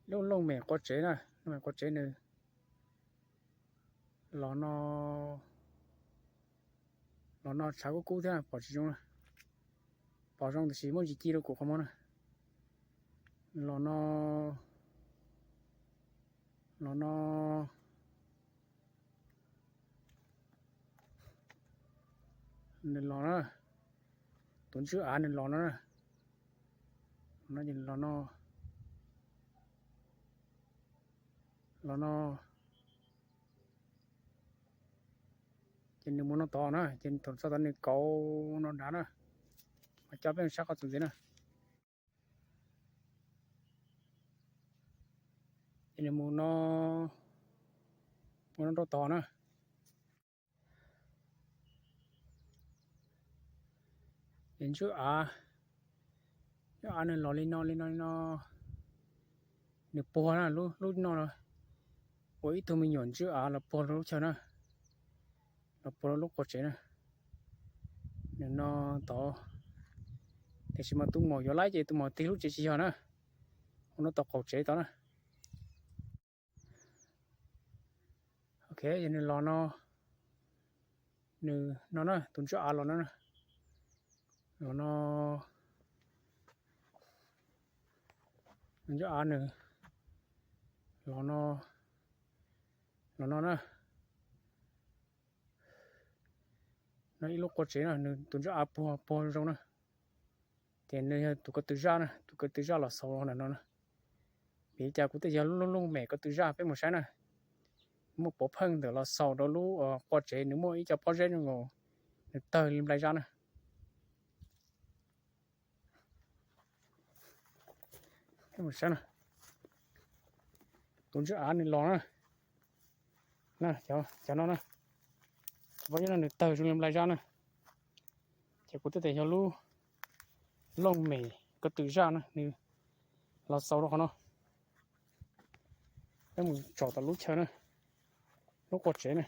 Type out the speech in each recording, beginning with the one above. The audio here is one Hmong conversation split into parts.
Lub looj mem qua tsev na, looj mem qua tsev nws los no, los no tshav kub kub thiab pom tsis zoo na. Pom zoo tiam sis muaj ntsis ci rau kuv qhov muag na. Los no, los no, nws los na, tus ntswj av nws los no na. Los no ces los no, los no, ces nws mus no tod na, ces thaum txog tod nws kauv no nrad na, mas coj peb sab qhov txuas ntxiv na. Ces nws mus no, mus no rau tod na. Ces ntswj av, ntswj av nws los li no li no li no, nws puag na, lub lub no ua ib tug me nyuam ntswj av los puag rau lub chaw na, los puag rau lub qua tsev na. Nws no tod, tiam sis mas tus maum yuav laib ces tus maum tig lub tsev tsis yog na, ua no tau qaum tsev tod na. Ok, yog nws los no, nws no na, tus ntswj av los no, los no, ntswj av nws los no, los no na. No ib lub qua tsev na, nws tus ntswj av puag puag zoo na. Ces nws yog tus ko tw zaj na, tus ko tw zaj los xaus ntawm no na. Vim li cas kuv thiaj yog lub looj mem ko tw zaj peb mus saib na. Muaj pov pheej ntawm los xaus rau lub qua tsev, nws muaj ib co pob zeb zoo nkaus nws tawg li nplai zaj na. Peb mus saib na, tus ntswj av nws los na, na, cov no na, cov pob zeb no nws tawg zoo li nplai zaj na. Ces kuv thiaj tias yog lub looj mem ko tw zaj na, nws los xaus rau qhov no. Peb mus tsom tom lub chaw na, lub qua tsev na,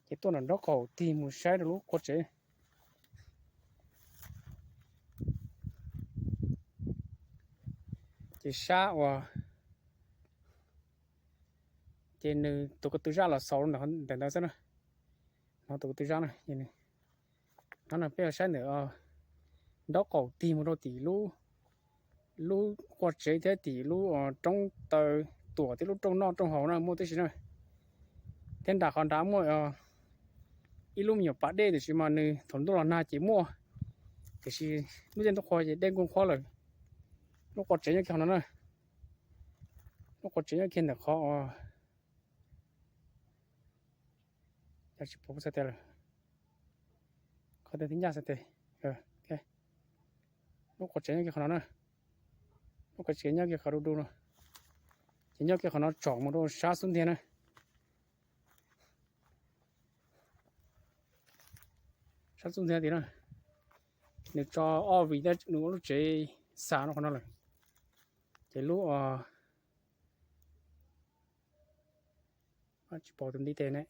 ces tuaj nram nraub qaum tig mus saib rau lub qua tsev. Ces sab uas, ces nws tus ko tw zaj los xaus ntawm ntawd xwb na. No tus ko tw zaj na, no peb saib ntawm nraub qaum tig mus rau tim lub qua tsev thiab tim lub roob taw tuam thiab lub rooj noj rooj haus na muaj tib si na. Thiab nram qhov nrad muaj ib lub me nyuam pas dej tiam sis mas nws thaum ntuj los nag ces muaj, tiam sis lub caij ntuj qhua ces dej nkuj qhuav lawm. Lub qua tsev nyob kiag qhov no na, lub qua tsev nyob kiag ntawm qhov, tsis pom xav tias lawm, qhov tias tib ncaj xav tias, lub qua tsev nyob kiag qhov no na, lub qua tsev nyob kiag qhov du du no, ces nyob kiag qhov no tsom mus rau sab xub ntiag na. Sab xub ntiag tid na, nws tso ob vim thiab nws ua lub tsev xa rau qhov no lawm. Ces lub, tsis pom tus ntiv tes ne.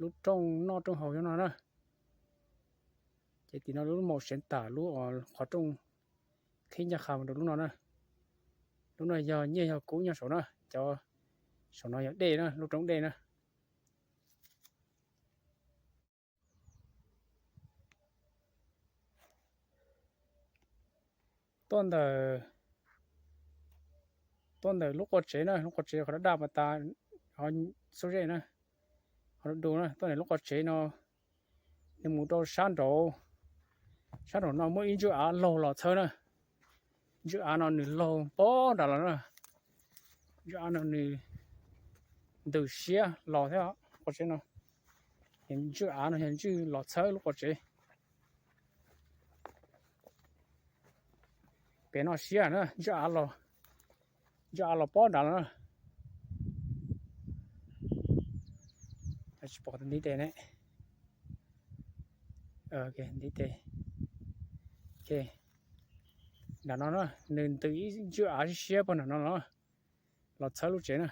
Lub rooj noj rooj haus nyob no na. Ces tim no lub maum seev tam lub qhov rooj qhib ncaj qha mus rau lub no na. Lub no yog nyiaj yog kub nyob saum na, cov saum no yog dej na, lub roob dej na. Tuaj ntawm, tuaj ntawm lub qua tsev na, lub qua tsev qhov daj daj pas tas, xub zej na, qhov du du na, tuaj ntawm lub qua tsev no, nws mus rau sab nraud, sab nraum no muaj ib ntswj av laug los txhawb na. Ntswj av no nws laug pob nrad los na. Ntswj av no nws ntws siab los thiab qua tsev no. Ntswj av no yog ntswj los txhawb lub qua tsev. Pem no siab na, ntswj av los, ntswj av los pob nrad los na. Tsis pom tus ntiv tes ne. Ntiv tes. Nram no na, nws ntws ib ntswj av siab siab puag nram no los, los txhawb lub tsev na.